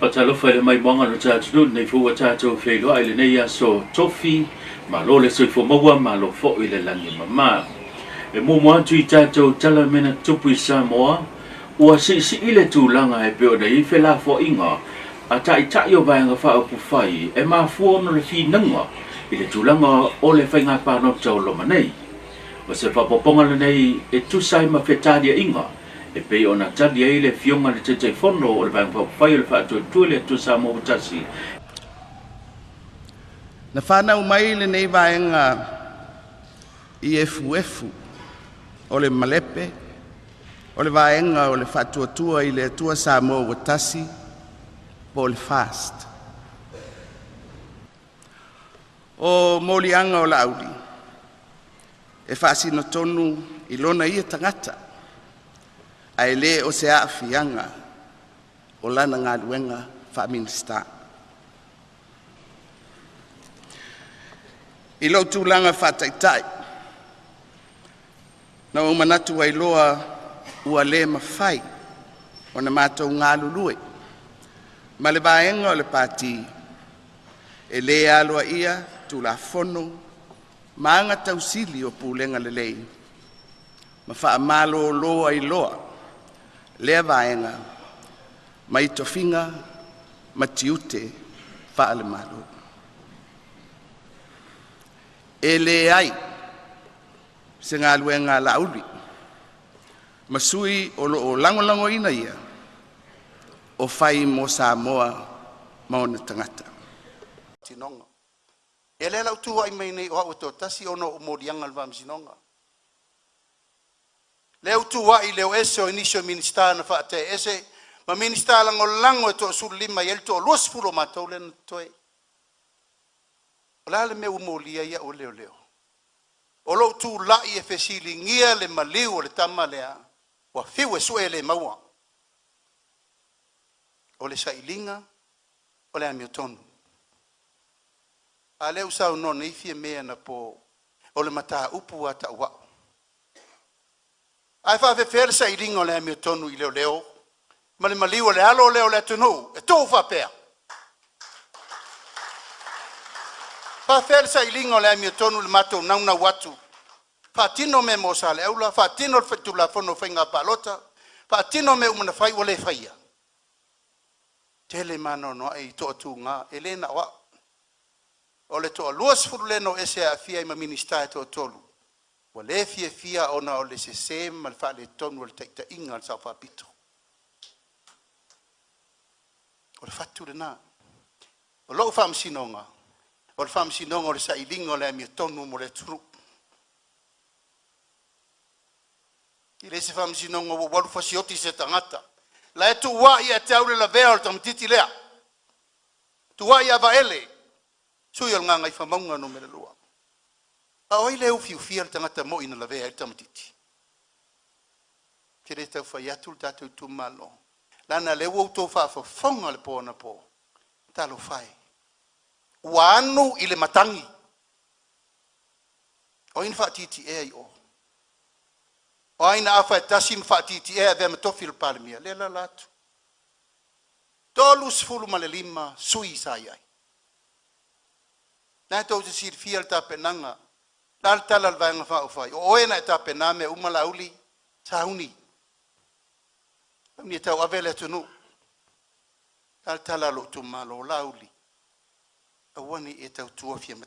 Faatalofa i le maimoaga o le tatou atunuu, lenei foi ua tatou feiloai i lenei aso tofi, malo le soifua maua, malo foi le lagi e mama. E muamua atu i tatou tala mea na tutupu i Samoa, ua siisii le tulaga e pei ona i ai felafoaiga a Taitai o Vaega Faaupufai e mafua ona o le finauga i le tulaga o le faiga palota o loma nei. O se faaopoopoga lenei e tusa ai ma fetaliaiga e pei ona tali ai le Afioga i le Taitaifono o le Vaega Faaupufai o le Faatuatua i le Atua Samoa ua Tasi. Na fanau mai lenei vaega i efuefu o le malepe o le Vaega o le Faatuatua i le Atua Samoa ua Tasi po o le FAST. O moliaga o Laauli e faasino tonu i lona ia tagata, ae le o se aafiaga o lana galuega faa-Minisita. I lou tulaga faa-Taitai, na ou manatu ai loa ua le mafai ona matou galulue ma le vaega o le Pati e le aloaia Tulafono ma aga tausili o Pulega Lelei ma faamalolo ai loa lea vaega mai tofiga ma tiute faale-Malo. E leai se galuega a Laauli ma sui o lo o lagolagoina ia o fai mo Samoa ma ona tagata. Tinoga. Ia lea la ua tu ai mai nei o au e toatasi ona o ou moliaga i le Faamasinoga. Lea ua tu ai i le o ese o nisi o Minisita na faatea ese ma Minisita Lagolago e toasefuluima e i ai le toa-20 o matou lea na totoe. O le a le mea ua molia ai au e leoleo? O lou tulai e fesiligia le maliu o le tama lea ua fiu e sue e le maua. O le sailiga o le amiotonu. A lea ua saunoa nei Fiame anapo o le mataupu lava tau au. Ae faapefea le sailiga o le amiotonu i leoleo ma le maliu o le alo lea o le atunuu e tuu faapea? E faafefea le sailiga o le amiotonu i le matou naunau atu faatino mea mo Saleaula, faatino le Tulafono o Faiga Palota, faatino mea uma na fai ua le faia? E tele ma anoanoai toatuga, e le na o au. O le toa-20 lea na o ese e aafia ai ma Minisita e toatolu, ua le fiafia ona o le sese ma le faaletonu o le taitaiga a le Sao Faapito. O le fatu lena. O lou faamasinoga, o le faamasinoga o le sailiga o le amiotonu mo le atunuu. E le o se faamasinoga ua ou alu fasioti se tagata, o la e tuuai ia te au le lavea o le tamaitiiti lea, tuuai ia Vaele, le sui usufono o Gagaifomauga Nu.2. A o ai lea e ufiufia le tagata moi na lavea ai le tamaitiiti? Ou te le tau fai atu le tatou itumalo, leaga o lea ua outou faafofoga i le po anapo. Talofa e, ua anu i le matagi. O ai na faatitiea i o? O ai na afa i le tasi ma faatitiea e avea ma tofi o le Palemia? Lea e alaala atu, 35 sui sa i ai. O lena tou te silafia le tapenaga. O le a le tala a le Vaega Faaupufai? O oe na e tapenaina mea uma Laauli, sauni, sauni e tauave le atunuu. O le a le tala a lou itumalo? Laauli, aua ne i e tautua Fiame,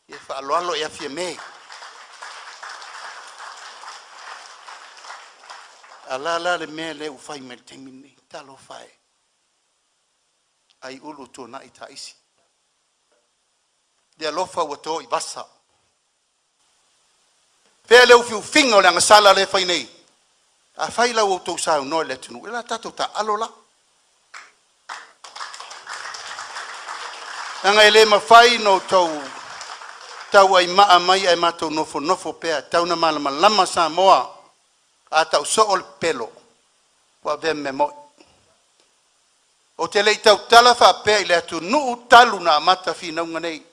ia e faaaloalo ia Fiame. A o le a la le mea lea ua fai mai i le taimi lenei? Talofa e, aiulu tuanai taisi, le alofa ua to i vasa. Fea le ufiufiga o le agasala lea e fai nei? Afai la ua outou saunoa i le atunuu, ia o le a tatou taaalo la, leaga e le mafai ona outou tauaimaa mai ae matou nofonofo pea. E tatau ona malamalama Samoa, a tau soo le pepelo ua avea ma mea moni. Ou te le i tautala faapea i le atunuu talu ona amata finauga nei,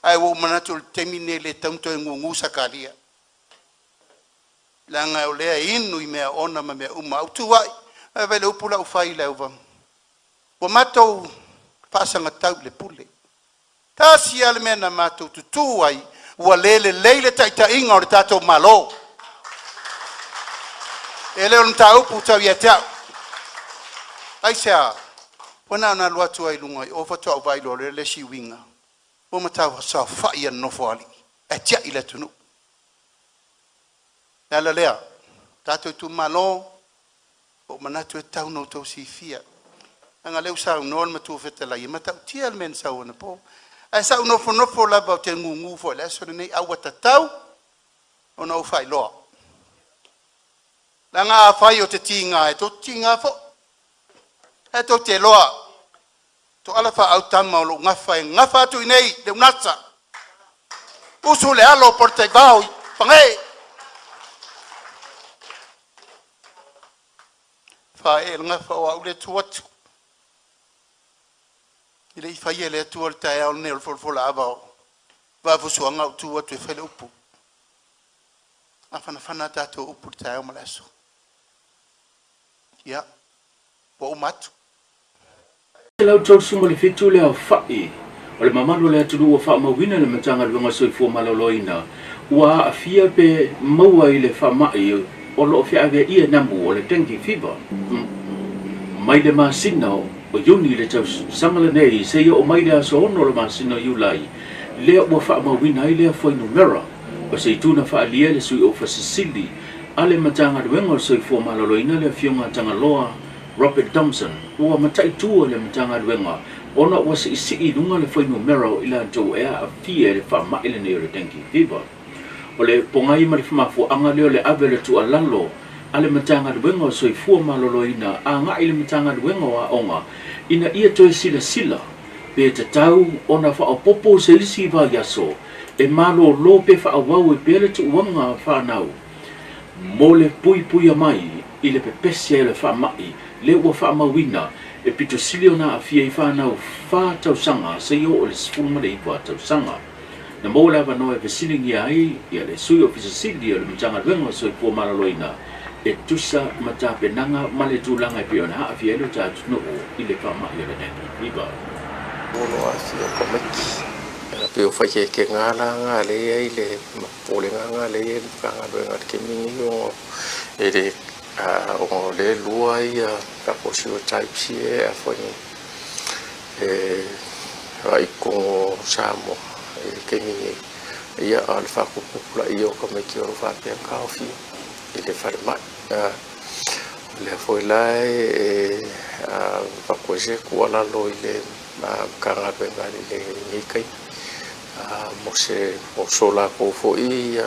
ae ua ou manatu o le taimi lenei e le tatau ona toe gugu Sakaria, leaga o lea e inu i meaoona ma mea uma. Ae ou tu ai, vaai le upu la ua fai i le Ua matou faasagatau i le pule. Tasi a le mea na matou tutu ai, ua le lelei le taitaiga o le tatou Malo. E le o le mataupu tau ia te au. Aisea? Ua na ona alu atu lava i luga i o faatoa ou vaai loa lea i le isi uiga ua matua saofai lava i le nofoalii ae tiai le atunuu. O le ala lea, tatou itumalo, ua ou manatu e tatau ona outou silafia, leaga o lea ua saunoa le matua fetalai, e matautia le mea na sau anapo. Ae sa ou nofonofo lava ou te gugu foi i le aso lenei, ae ua tatau ona ou faailoa, leaga afai ou te tiga, tou te tiga foi. Ae tou te iloa, Toala faaau tama o lou gafa e gafa atu i inei le IUNASA, usu le alo o Polataivao i Fagae, faaee i le gafa o au lea e tu atu, e le i faia e le Atua le taeao lenei o le folafolaava o Vaafusuaga ou tu atu e fai le upu. E mafanafana a tatou upu i le taeao ma le aso. Ia, ua uma atu. 137 le aofa'i o le mamalu o le atunuu ua faamauina e le Matagaluega o le Soifua Maloloina ua aafia pe maua i le faama'i o lo o feaveaia e namu o le dengue fever mai le masina o Iuni i le tausaga lenei seia oo mai le aso 6 o le masina o Iulai lea ua faamauina ai lea fuainumera. O se itu na faaalia e le Sui Ofisa Sili a le Matagaluega o le Soifua Maloloina le Afioga a Tagaloa Robert Thompson, ua mataitu e le Matagaluega ona ua siisii i luga le fuainumera o i latou e aafia i le faamai lenei o le dengue fever. O le pogai ma le mafuaaga lea o le ave o le tuualalo a le Matagaluega o Soifua Maloloina agai i le Matagaluega o Aoga ina ia toe silasila pe tatau ona faaopoopo se isi vaiaso e malolo pe faaauau ai pea le tuuaga a fanau mo le puipuia mai i le pepesi ai o le faamai lea ua faamauina e pito sili ona aafia i fanau 4 tausaga seia oo i le 19 tausaga. Na maua le avanoa e fesiligia ai ia le Sui Ofisa Sili o le Matagaluega o Soifua Maloloina e tusa ma tapenaga ma le tulaga e pei ona aafia ai lo tatou atunuu i le faamai o le dengue fever. Ono aafia o tamaiti. Pe o whaikekega la ngā le ai le popolega ngā le ai le Matagaluega i le taimi lenei ona e le ona o lea e lua ia tatou serotypes ia e afai e i totonu o Samoa i le taimi nei. Ia, a o le faatuputupulaia o tamaiti o lo o faapea ona taofia i le falemai. O lea foi la e avatu ai se tuualalo i le Matagaluega i lenei taimi mo se mo so latou foi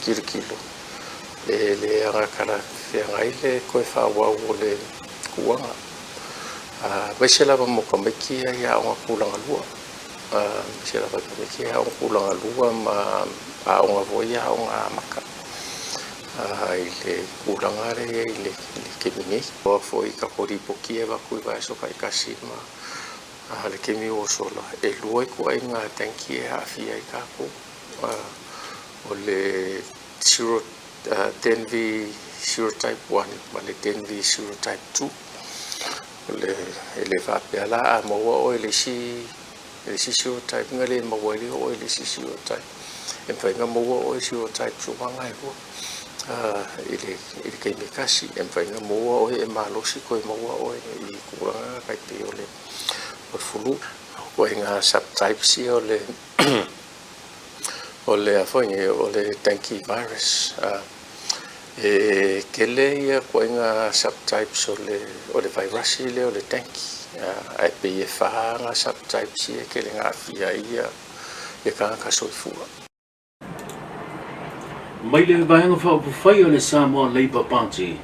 tilotilo e le agatala feagai le toe faaauau o le tuuaga, aemaise lava mo tamaiti ia i aoga tulaga lua, aemaise lava i tamaiti ia i aoga tulaga lua ma aoga foi ia aoga amata i le tulaga lea i le taimi nei. Oa foi tatou lipoti e avatu i vaiaso taitasi ma le taimi ua sola, e lua ituaiga dengue e aafia ai tatou, o le 0 10V serotype 1 ma le 10V serotype 2. O le e le faapea la a maua oe i le isi serotype na le maua ai lea oe i le isi serotype. E mafai ona maua oe serotypes uma na e lua i le taimi e tasi. E mafai ona maua oe e malosi toe maua oe i tulaga na tai pei o le flu. O ituaiga subtypes ia o le a foi nei o le dengue virus. E tele ia ituaiga subtypes o le virus lea o le dengue, ae pei e fa aga subtypes ia e tele na aafia ai ia tagata soifua. Mai le Vaega Faaupufai o le Samoa Labour Party,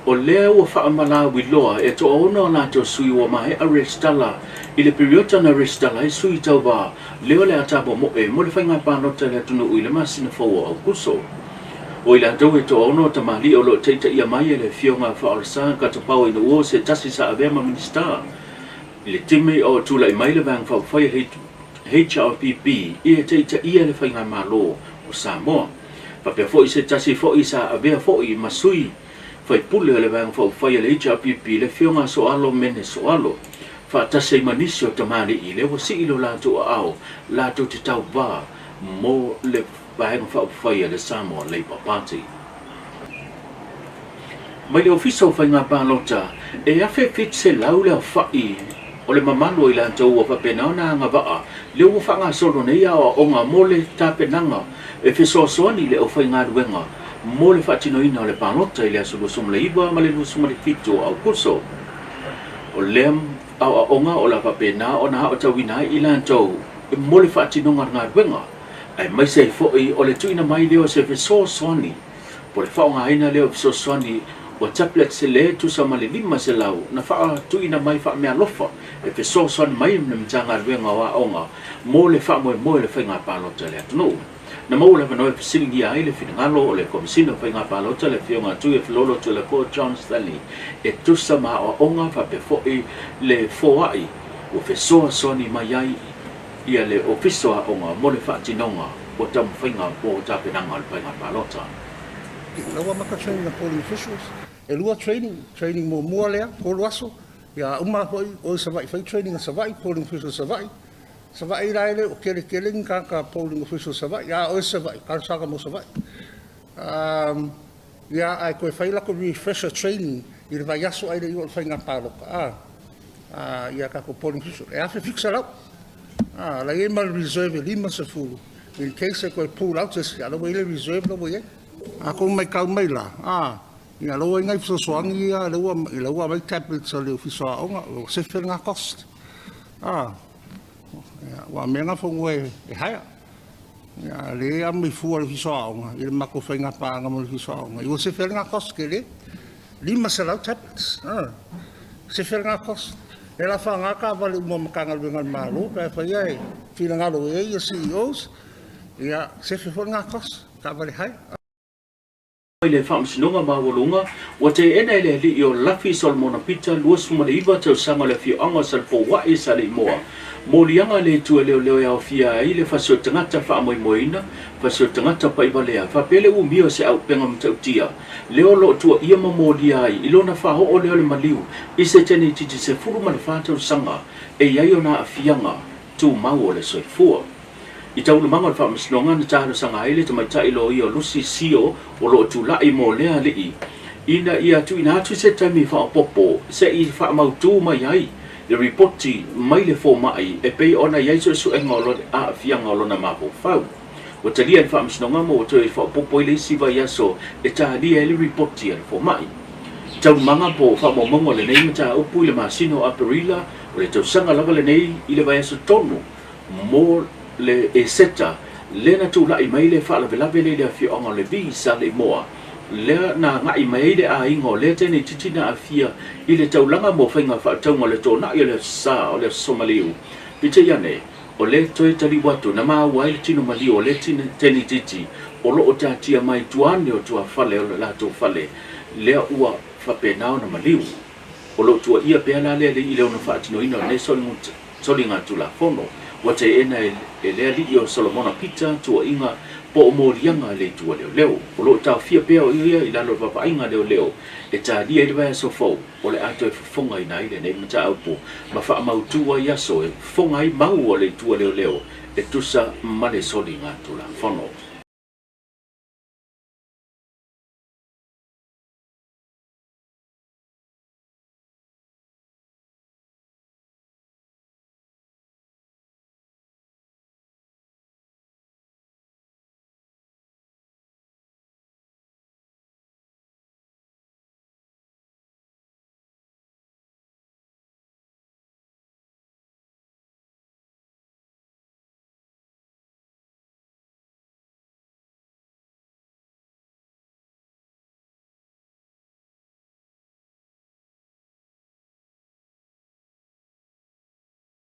o lea ua faamalauiloa e toaono o latou sui ua maea resitala i le piriota na resitala ai sui tauva lea o le a tamomoe mo le faiga palota i le atunuu i le masina fou o Aukuso. O i latou e toaono o tamalii o lo o taitaia mai e le Afioga Faaolesa Katapau Inuo, se tasi sa avea ma Minisita i le taimi o tulai mai le Vaega Faaupufai HRPP e taitaia le faigamalo o Samoa. Faapea foi se tasi foi sa avea foi ma sui faipule o le Vaega Faaupufai a le HRPP, le Afioga Soalo Mene Soalo. faatasi ai ma nisi o tamalii lea ua sii lo latou aao latou te tauva mo le Vaega Faaupufai a le Samoa Labour Party. Mai le Ofisa o Faiga Palota, e 1700 le aofai o le mamalu o i latou ua faapena ona agavaa lea ua faagasolo nei aoaoga mo le tapenaga e fesoasoani i le aufaigaluega mo le faatinoina o le palota i le aso 29 ma le 27 o Aokuso. O lea aoaoga o le a faapena ona aotauina ai i latou mo le faatinoga o le galuega, aemaise ai foi o le tuuina mai lea o se fesoasoani po o le faaaogaina lea o fesoasoani o tablets le tusa ma le 500 na faatuina mai faameaalofa e fesoasoani mai le Matagaluega o Aoga mo le faamoemoe o le faiga palota i le atunuu. Na maua le avanoa e fesiligia ai le finagalo o le Komesina o Faiga Palota le Afioga Tuiafilolo Tuilakoa John Stanley e tusa ma aoaoga faapea foi le foai ua fesoasoani mai ai ia le Ofisa o Aoga mo le faatinoga o taumafaiga mo tapenaga o le faiga palota. La ua amata training a polling officials, e lua training, training muamua lea, tolu aso, ia uma foi o i Savaii fai training a Savaii, polling officials Savaii. Savaii la e le o tele tele ni tagata polling officials Savaii, a o e Savaii, talosaga mo Savaii. Ia ae toe fai latou refresher training i le vaiaso ae le i oo i le faiga palota, a, ia tatou polling officials. E 1700. A, la i ai ma le reserve e 50 in case e toe pull out se isi, a la ua i ai le reserve la ua i ai. A tou matau mai la, a, ia la ua i ai nai fesoasoani ia lea ua, la ua aumai tablets a le Ofisa o Aoga, ua sefe lena cost. A, ia, aua o mea na fonua e hire. Ia, lea e aumai fua e le Ofisa o Aoga i le matou faiga paaga ma le Ofisa o Aoga, ia ua sefe ai lena cost tele. 500 tablets. A, sefe lena cost. E la faaaoga taavale uma a Matagaluega a le Malo pe afai e finagalo i ai CEOs, ia sefe foi lena cost, taavale hire. I le Faamasinoga Maualuga, ua teena e le alii o Lafi Solomona Peter, 29 tausaga o le afioaga o Salepoua'i i Saleimoa, moliaga le itu e leoleo e aofia ai le fasi o tagata faamoemoeina, fasi o tagata paivalea, faapea le umia o se auupega matautia, lea o lo o tuaia ma molia ai i lona faaoo lea o le maliu i se teneititi 14 tausaga e i ai ona aafiaga tumau o le soifua. I taualumaga o le faamasinoga na talosaga ai le tamaitai loia o Lucy Sio o lo o tulai mo lea alii ina ia tuuina atu se taimi faaopoopo se i faamautu mai ai le ripoti mai le fomai e pei ona i ai suesuega o le aafiaga o lona mafaufau. Ua talia e le faamasinoga ma ua toe faaopoopo ai le isi vaiaso e talia ai le ripoti a le fomai. Taualumaga po o faamaumauga o lenei mataupu i le masina o Aperila o le tausaga lava lenei i le vaiaso tonu mo le Eseta lea na tulai mai le faalavelave lea i le afioaga o Levi sa Leimoa, lea na agai mai ai le aiga o lea teneititi na aafia i le taulaga mo faiga faatauga o le toonai o le Aso Sa o le Aso Maliu. Peitai ane, o lea toe taliu atu na maua ai le tino maliu o lea teneititi o lo o taatia mai tua ane o tuafale o le latou fale lea ua faapena ona maliu. O lo o tuaia pea la le alii i le ono faatinoina o lenei soligatulafono. Ua teena e le alii o Solomona Peter tuuaiga po o moliaga i le itu a leoleo. O lo o taofia pea o ia i lalo o le vaavaaiga a leoleo e talia ai le vaiaso fou o le a toe fofogaina ai lenei mataupu ma faamautu ai aso e fofoga ai mau o le itu a leoleo e tusa ma le soligatulafono.